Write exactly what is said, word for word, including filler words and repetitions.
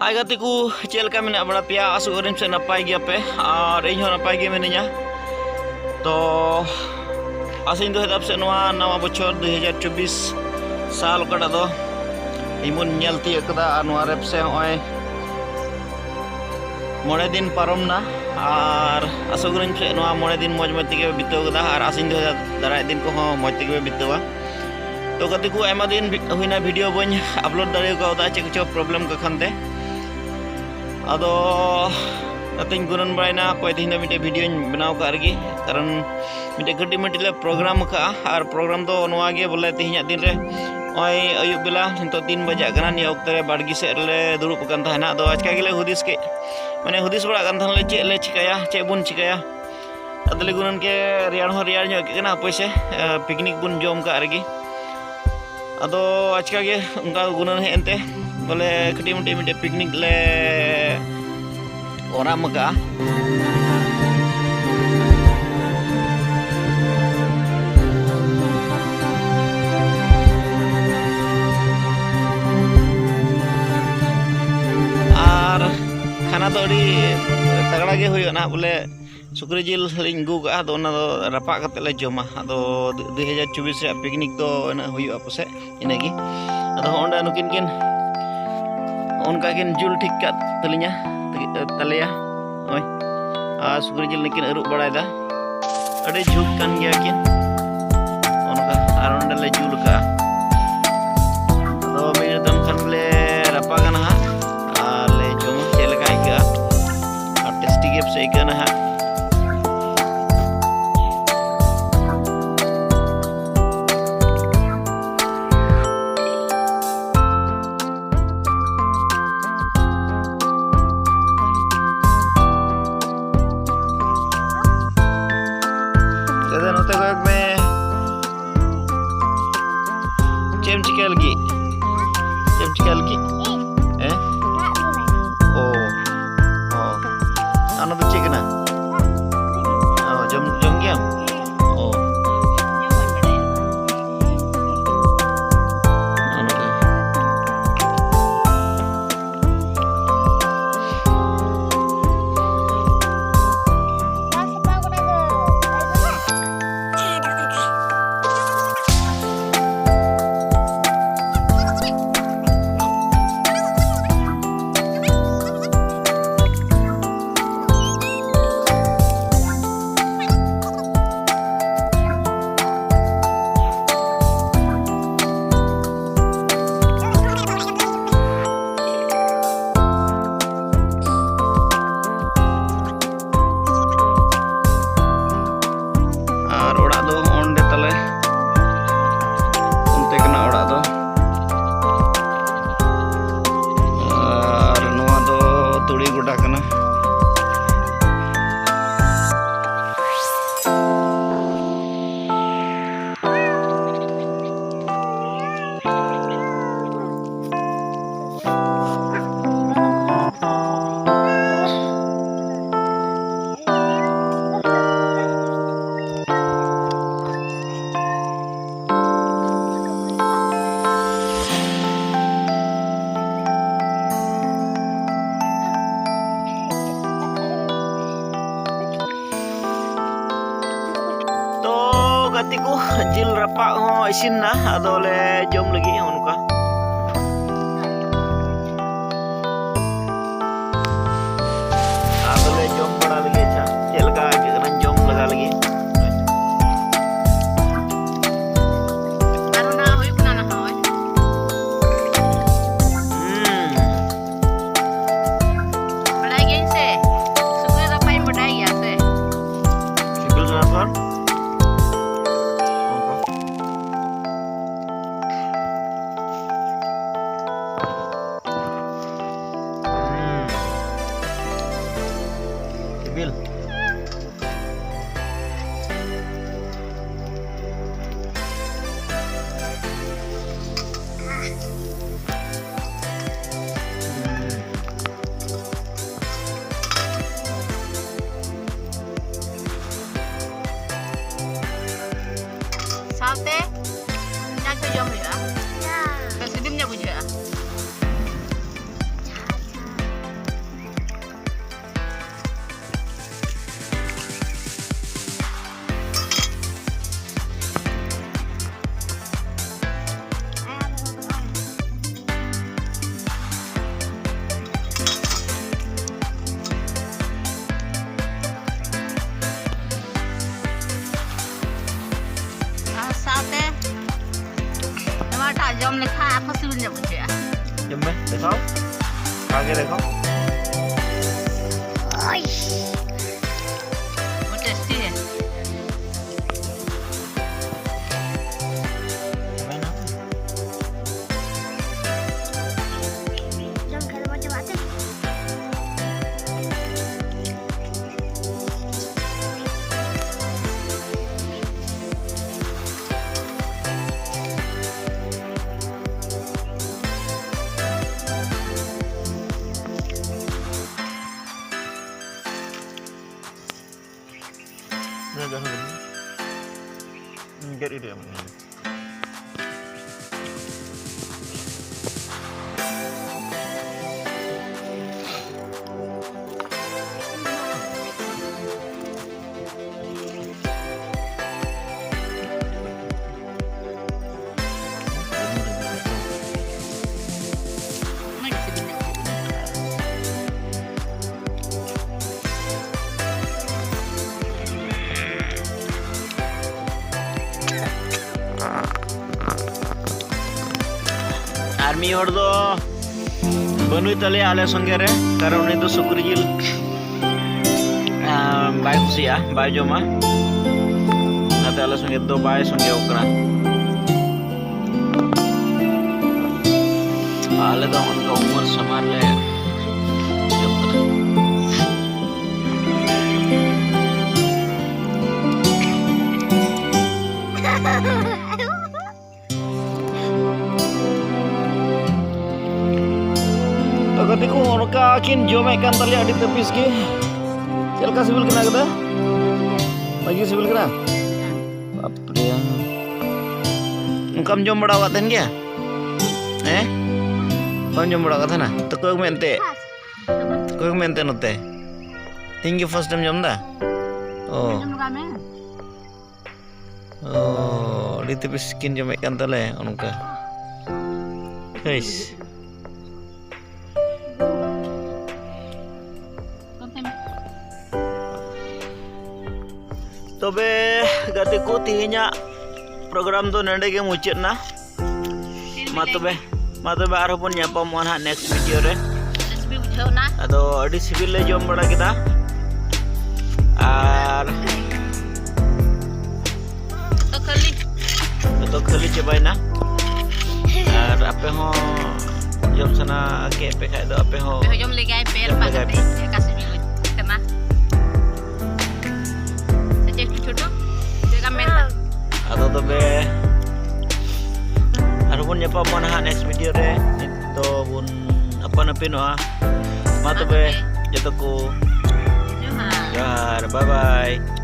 ᱦᱟᱭ ᱜᱟᱛᱮ ᱠᱚ, ᱪᱮᱫ ᱞᱮᱠᱟ ᱢᱮᱱᱟᱜ ᱵᱟᱲᱟ ᱯᱮᱭᱟ? ᱟᱥᱚᱜ ᱟᱹᱧ ᱥᱮ ᱱᱟᱯᱟᱭ ᱜᱮᱭᱟᱯᱮ, ᱟᱨ ᱤᱧ ᱦᱚᱸ ᱱᱟᱯᱟᱭ ᱜᱮ ᱢᱤᱱᱟᱹᱧᱟ᱾ ᱛᱚ ᱟᱥᱚᱜ ᱟᱹᱧ ᱫᱚ ᱦᱮᱫᱟᱯ ᱥᱮ ᱱᱚᱣᱟ ᱱᱟᱣᱟ ᱵᱚᱪᱷᱚᱨ ᱫᱩ ᱦᱟᱡᱟᱨ ᱪᱚᱵᱵᱤᱥ ᱥᱟᱞ ᱚᱠᱟᱴᱟᱜ ᱫᱚ ᱤᱧ ᱵᱚᱱ ᱧᱮᱞ ᱛᱤᱭᱳᱜ ᱠᱟᱫᱟ, ᱟᱨ ᱱᱚᱣᱟ ᱨᱮ ᱥᱮ ᱱᱚᱜᱼᱚᱭ ᱢᱚᱬᱮ ᱫᱤᱱ ᱯᱟᱨᱚᱢ ᱱᱟ, ᱟᱨ ᱟᱥᱚᱜ ᱟᱹᱧ ᱥᱮ ᱱᱚᱣᱟ ᱢᱚᱬᱮ ᱫᱤᱱ ᱢᱚᱡᱽ ᱢᱚᱡᱽ ᱛᱮᱜᱮ ᱯᱮ ᱵᱤᱛᱟᱹᱣ ᱠᱟᱫᱟ, ᱟᱨ ᱟᱥᱚᱜ ᱟᱹᱧ ᱫᱚ ᱫᱟᱨᱟᱭ ᱫᱤᱱ ᱠᱚᱦᱚᱸ ᱢᱚᱡᱽ ᱛᱮᱜᱮ ᱯᱮ ᱵᱤᱛᱟᱹᱣᱟ᱾ ᱛᱚ ᱜᱟᱛᱮ ᱠᱚ, ᱟᱭᱢᱟ ᱫᱤᱱ ᱵᱷᱤ-, ᱦᱩᱭᱱᱟ ᱵᱷᱤᱰᱤᱭᱳ ᱵᱟᱹᱧ ᱟᱯᱞᱳᱰ ᱫᱟᱲᱮ ᱠᱟᱣᱫᱟ, ᱪᱮᱫ ᱠᱚᱪᱚ ᱯᱨᱚᱵᱞᱮᱢ ᱠᱚ ᱠᱷᱟᱱ ᱛᱮ᱾ ᱟᱫᱚ ᱚᱱᱟᱛᱮᱧ ᱜᱩᱱᱟᱹᱱ ᱵᱟᱲᱟᱭᱮᱱᱟ, ᱦᱟᱯᱳᱭ ᱛᱮᱦᱮᱧ ᱫᱚ ᱢᱤᱫᱴᱮᱡ ᱵᱷᱤᱰᱤᱭᱳᱧ ᱵᱮᱱᱟᱣ ᱠᱟᱜ ᱨᱮᱜᱮ, ᱠᱟᱨᱚᱱ ᱢᱤᱫᱴᱮᱡ ᱠᱟᱹᱴᱤᱡ ᱢᱟᱹᱴᱤᱡ ᱞᱮ ᱯᱨᱳᱜᱨᱟᱢ ᱟᱠᱟᱫᱼᱟ᱾ ᱟᱨ ᱯᱨᱳᱜᱨᱟᱢ ᱫᱚ ᱱᱚᱣᱟ ᱜᱮ ᱵᱚᱞᱮ, ᱛᱮᱦᱮᱧᱟᱜ ᱫᱤᱱ ᱨᱮ ᱱᱚᱜᱼᱚᱭ ᱟᱹᱭᱩᱵ ᱵᱮᱞᱟ ᱱᱤᱛᱚᱜ ᱛᱤᱱ ᱵᱟᱡᱟᱜ ᱠᱟᱱᱟ, ᱱᱤᱭᱟᱹ ᱚᱠᱛᱚ ᱨᱮ ᱵᱟᱲᱜᱮ ᱥᱮᱫ ᱨᱮᱞᱮ ᱫᱩᱲᱩᱵ ᱟᱠᱟᱱ ᱛᱟᱦᱮᱱᱟ᱾ ᱟᱫᱚ ᱟᱪᱠᱟ ᱜᱮᱞᱮ ᱦᱩᱫᱤᱥ ᱠᱮᱫ, ᱢᱟᱱᱮ ᱦᱩᱫᱤᱥ ᱵᱟᱲᱟᱜ ᱠᱟᱱ ᱛᱟᱦᱮᱱᱟᱞᱮ, ᱪᱮᱫ ᱞᱮ ᱪᱤᱠᱟᱹᱭᱟ, ᱪᱮᱫ ᱵᱚᱱ ᱪᱤᱠᱟᱹᱭᱟ᱾ ᱟᱫᱚᱞᱮ ᱜᱩᱱᱟᱹᱱ ᱠᱮᱫ, ᱨᱮᱭᱟᱲ ᱦᱚᱸ ᱨᱮᱭᱟᱲ ᱧᱚᱜ ᱟᱹᱭᱠᱟᱹᱜ ᱠᱟᱱᱟ, ᱦᱟᱯᱳᱭ ᱥᱮ, ᱮ, ᱯᱤᱠᱱᱤᱠ ᱵᱚᱱ ᱡᱚᱢ ᱠᱟᱜ ᱨᱮᱜᱮ᱾ ᱟᱫᱚ ᱟᱪᱠᱟ ᱜᱮ ᱚᱱᱠᱟ ᱜᱩᱱᱟᱹᱱ ᱦᱮᱡ ᱮᱱᱛᱮ, ᱵᱚᱞᱮ ᱠᱟᱹᱴᱤᱡ ᱢᱟᱹᱴᱤᱡ ᱢᱤᱫᱴᱮᱡ ᱯᱤᱠᱱᱤᱠ ᱞᱮ ᱚᱨᱟᱢ ᱟᱠᱟᱜᱼᱟ᱾ ᱟᱨ ᱠᱷᱟᱱᱟ ᱫᱚ ᱟᱹᱰᱤ ᱛᱟᱜᱲᱟ ᱜᱮ ᱦᱩᱭᱩᱜᱼᱟ ᱱᱟᱦᱟᱜ, ᱵᱚᱞᱮ ᱥᱩᱠᱨᱤ ᱡᱤᱞ ᱞᱤᱧ ᱟᱹᱜᱩ ᱠᱟᱜᱼᱟ, ᱟᱫᱚ ᱚᱱᱟ ᱫᱚ ᱨᱟᱯᱟᱜ ᱠᱟᱛᱮ ᱞᱮ ᱡᱚᱢᱟ᱾ ᱟᱫᱚ ᱫᱩ ᱦᱟᱡᱟᱨ ᱪᱚᱵᱵᱤᱥ ᱨᱮᱭᱟᱜ ᱯᱤᱠᱱᱤᱠ ᱫᱚ ᱤᱱᱟᱹᱜ ᱦᱩᱭᱩᱜᱼᱟ ᱯᱟᱥᱮᱡ, ᱤᱱᱟᱹᱜᱮ᱾ ᱟᱫᱚ ᱦᱚᱸᱜᱼᱚ ᱱᱚᱸᱰᱮ ᱱᱩᱠᱤᱱ ᱠᱤᱱ ᱚᱱᱠᱟ ᱠᱤᱱ ᱡᱩᱞ ᱴᱷᱤᱠ ᱠᱟᱜ ᱛᱟᱹᱞᱤᱧᱟ, ᱛᱟᱞᱮᱭᱟ ᱱᱚᱜᱼᱚᱭ᱾ ᱟᱨ ᱥᱩᱠᱨᱤ ᱡᱤᱞ ᱱᱩᱠᱤᱱ ᱟᱹᱨᱩᱵ ᱵᱟᱲᱟᱭᱮᱫᱟ, ᱟᱹᱰᱤ ᱡᱷᱩᱠ ᱠᱟᱱ ᱜᱮᱭᱟ ᱠᱤᱱ ᱚᱱᱠᱟ᱾ ᱟᱨ ᱚᱸᱰᱮ ᱞᱮ ᱡᱩᱞ ᱠᱟᱜᱼᱟ᱾ ᱟᱫᱚ ᱢᱤᱫ ᱜᱷᱟᱹᱲᱤᱡ ᱛᱟᱭᱚᱢ ᱠᱷᱟᱱ ᱞᱮ ᱨᱟᱯᱟᱜᱟ ᱱᱟᱦᱟᱜ, ᱟᱨ ᱞᱮ ᱡᱚᱢᱟ ᱪᱮᱫ ᱞᱮᱠᱟ ᱟᱹᱭᱠᱟᱹᱜᱼᱟ, ᱟᱨ ᱴᱮᱥᱴᱤ ᱜᱮ ᱯᱟᱥᱮᱡ ᱟᱹᱭᱠᱟᱹᱜᱼᱟ ᱱᱟᱦᱟᱜ᱾ ᱫᱟᱫᱟ, ᱱᱚᱛᱮ ᱠᱚᱭᱚᱜ ᱢᱮ᱾ ᱪᱮᱫ ᱮᱢ ᱪᱤᱠᱟᱹᱭ ᱞᱟᱹᱜᱤᱫ? ᱪᱮᱫ ᱮᱢ ᱪᱤᱠᱟᱹᱭ ᱞᱟᱹᱜᱤᱫ? ᱦᱮᱸ? ᱚ᱾ ᱚ᱾ ᱟᱨ ᱚᱱᱟ ᱫᱚ ᱪᱮᱫ ᱠᱟᱱᱟ? ᱚ, ᱡᱚᱢ, ᱡᱚᱢ ᱜᱮᱭᱟᱢ? ᱚ᱾ ᱚᱱᱠᱟ᱾ ᱨᱟᱯᱟᱜ ᱦᱚᱸ ᱤᱥᱤᱱ ᱱᱟ, ᱟᱫᱚ ᱞᱮ ᱡᱚᱢ ᱞᱟᱹᱜᱤᱫ ᱦᱚᱸ ᱱᱚᱝᱠᱟ᱾ ᱟᱫᱚ ᱞᱮ ᱡᱚᱢ ᱵᱟᱲᱟ ᱞᱟᱹᱜᱤᱫ᱾ ᱟᱪᱪᱷᱟ, ᱪᱮᱫ ᱞᱮᱠᱟ ᱟᱹᱭᱠᱟᱹᱜ ᱠᱟᱱᱟ ᱡᱚᱢ ᱞᱟᱜᱟ ᱞᱟᱹᱜᱤᱫ᱾ ᱟᱨ ᱚᱱᱟ ᱦᱩᱭᱩᱜ ᱠᱟᱱᱟ ᱱᱟᱦᱟᱜ ᱱᱚᱜᱼᱚᱭ᱾ ᱦᱩᱸ᱾ ᱵᱟᱲᱟᱭ ᱜᱤᱭᱟᱹᱧ ᱥᱮ, ᱥᱩᱠᱨᱤ ᱨᱟᱯᱟᱜ ᱤᱧ ᱵᱟᱰᱟᱭ ᱜᱮᱭᱟ ᱥᱮ᱾ ᱥᱤᱵᱤᱞ ᱠᱟᱱᱟ ᱛᱚ? ᱦᱩᱸ᱾ ᱥᱤᱵᱤᱞ᱾ ᱥᱟᱶᱛᱮ ᱪᱟ ᱠᱚ ᱡᱚᱢ ᱦᱩᱭᱩᱜᱼᱟ᱾ ᱪᱟ᱾ ᱛᱚ ᱥᱤᱵᱤᱞ ᱧᱚᱜ ᱵᱩᱡᱷᱟᱹᱜᱼᱟ᱾ ᱟᱨ ᱥᱟᱶᱛᱮ ᱱᱚᱣᱟᱴᱟᱜ ᱡᱚᱢ ᱞᱮᱠᱷᱟᱱ ᱟᱨᱦᱚᱸ ᱥᱤᱵᱤᱞ ᱧᱚᱜ ᱵᱩᱡᱷᱟᱹᱜᱼᱟ᱾ ᱡᱚᱢ ᱢᱮ, ᱫᱮᱠᱷᱟᱣ᱾ ᱟᱜᱮ ᱫᱮᱠᱷᱟᱣ᱾ ᱵᱚᱦᱩᱛ ᱴᱮᱥᱴᱤ ᱦᱮ᱾ ᱡᱚᱢ ᱠᱷᱟᱡ ᱫᱚ ᱢᱚᱡᱽ ᱪᱟᱵᱟᱜᱼᱟ ᱥᱮ? ᱜᱮᱫ ᱤᱫᱤᱭᱟᱢ᱾ ᱢᱤᱫ ᱦᱚᱲ ᱫᱚ ᱵᱟᱹᱱᱩᱭ ᱛᱟᱞᱮᱭᱟ ᱟᱞᱮ ᱥᱚᱸᱜᱮ ᱨᱮ, ᱠᱟᱨᱚᱱ ᱩᱱᱤ ᱫᱚ ᱥᱩᱠᱨᱤ ᱡᱤᱞ, ᱟᱸ, ᱵᱟᱭ ᱠᱩᱥᱤᱭᱟᱜᱼᱟ, ᱵᱟᱭ ᱡᱚᱢᱟ᱾ ᱚᱱᱟᱛᱮ ᱟᱞᱮ ᱥᱚᱸᱜᱮ ᱫᱚ ᱵᱟᱭ ᱥᱚᱸᱜᱮ ᱟᱠᱟᱱᱟ᱾ ᱟᱞᱮ ᱫᱚ ᱚᱱᱠᱟ ᱩᱢᱮᱨ ᱥᱚᱢᱟᱱ ᱞᱮ ᱡᱚᱢ ᱠᱟᱱᱟ᱾ ᱛᱚ ᱜᱟᱛᱮ ᱠᱚ, ᱚᱱᱠᱟ ᱠᱤᱱ ᱡᱚᱢᱮᱫ ᱠᱟᱱ ᱛᱟᱞᱮᱭᱟ ᱟᱹᱰᱤ ᱛᱟᱹᱯᱤᱥ ᱜᱮ᱾ ᱪᱮᱫ ᱞᱮᱠᱟ ᱥᱤᱵᱤᱞ ᱠᱟᱱᱟ ᱜᱟᱛᱮ? ᱵᱷᱟᱹᱜᱤ ᱥᱤᱵᱤᱞ ᱠᱟᱱᱟ? ᱵᱟᱯᱨᱮ᱾ ᱚᱱᱠᱟᱢ ᱡᱚᱢ ᱵᱟᱲᱟ ᱟᱠᱟᱫ ᱛᱟᱦᱮᱱ ᱜᱮᱭᱟ? ᱦᱮᱸ? ᱵᱟᱢ ᱡᱚᱢ ᱵᱟᱲᱟ ᱟᱠᱟᱫ ᱛᱟᱦᱮᱱᱟ? ᱛᱚ ᱠᱚᱭᱚᱜ ᱢᱮ ᱮᱱᱛᱮ᱾ ᱠᱚᱭᱚᱜ ᱢᱮ ᱮᱱᱛᱮ ᱱᱚᱛᱮ᱾ ᱛᱮᱦᱮᱧ ᱜᱮ first time ᱡᱚᱢ ᱮᱫᱟ? ᱚ᱾ ᱚ, ᱟᱹᱰᱤ ᱛᱮᱯᱮ ᱥᱤᱠᱤᱱ ᱡᱚᱢᱮᱫ ᱠᱟᱱ ᱛᱟᱞᱮ ᱚᱱᱠᱟ᱾ ᱦᱮᱸᱥ᱾ ᱛᱚᱵᱮ ᱜᱟᱛᱮ ᱠᱚ, ᱛᱮᱦᱮᱧᱟᱜ program ᱫᱚ ᱱᱚᱰᱮ ᱜᱮ ᱢᱩᱪᱟᱹᱫ ᱮᱱᱟ᱾ ᱢᱟ ᱛᱚᱵᱮ, ᱢᱟ ᱛᱚᱵᱮ ᱟᱨᱦᱚᱸ ᱵᱚᱱ ᱧᱟᱯᱟᱢᱚᱜᱼᱟ ᱱᱟᱦᱟᱜ next video ᱨᱮ᱾ ᱨᱮᱥᱤᱯᱤ ᱵᱩᱡᱷᱟᱹᱣ ᱮᱱᱟ᱾ ᱟᱫᱚ ᱟᱹᱰᱤ ᱥᱤᱵᱤᱞ ᱞᱮ ᱡᱚᱢ ᱵᱟᱲᱟ ᱠᱮᱫᱟ᱾ ᱟᱨ ᱡᱚᱛᱚ ᱠᱷᱟᱹᱞᱤ᱾ ᱡᱚᱛᱚ ᱠᱷᱟᱹᱞᱤ ᱪᱟᱵᱟᱭᱮᱱᱟ᱾ ᱟᱨ ᱟᱯᱮ ᱦᱚᱸ ᱡᱚᱢ ᱥᱟᱱᱟ ᱠᱮᱫ ᱯᱮ ᱠᱷᱟᱡ ᱫᱚ ᱟᱯᱮ ᱦᱚᱸ ᱟᱯᱮ ᱦᱚᱸ ᱡᱚᱢ ᱞᱮᱜᱟᱭ ᱯᱮ, ᱡᱚᱢ ᱨᱟᱯᱟᱜ ᱞᱮᱜᱟᱭ ᱠᱟᱛᱮ ᱯᱮ᱾ ᱪᱮᱫ ᱞᱮᱠᱟ ᱥᱤᱵᱤᱞ ᱵᱩᱡᱷᱟᱹᱜ ᱠᱟᱱᱟ? ᱥᱮ ᱪᱮᱫ ᱪᱷᱳᱴᱩ? ᱪᱮᱫ ᱞᱮᱠᱟᱢ ᱢᱮᱱᱫᱟ? ᱟᱫᱚ ᱛᱚᱵᱮ ᱟᱨᱦᱚᱸ ᱵᱚᱱ ᱧᱟᱯᱟᱢᱚᱜᱼᱟ ᱱᱟᱦᱟᱜ next video ᱨᱮ᱾ ᱱᱤᱛ ᱫᱚ ᱵᱚᱱ ᱟᱯᱟᱱ ᱟᱹᱯᱤᱱᱚᱜᱼᱟ᱾ ᱢᱟ ᱛᱚᱵᱮ ᱡᱚᱛᱚ ᱠᱚ ᱡᱚᱦᱟᱨ᱾ ᱡᱚᱦᱟᱨ, bye bye᱾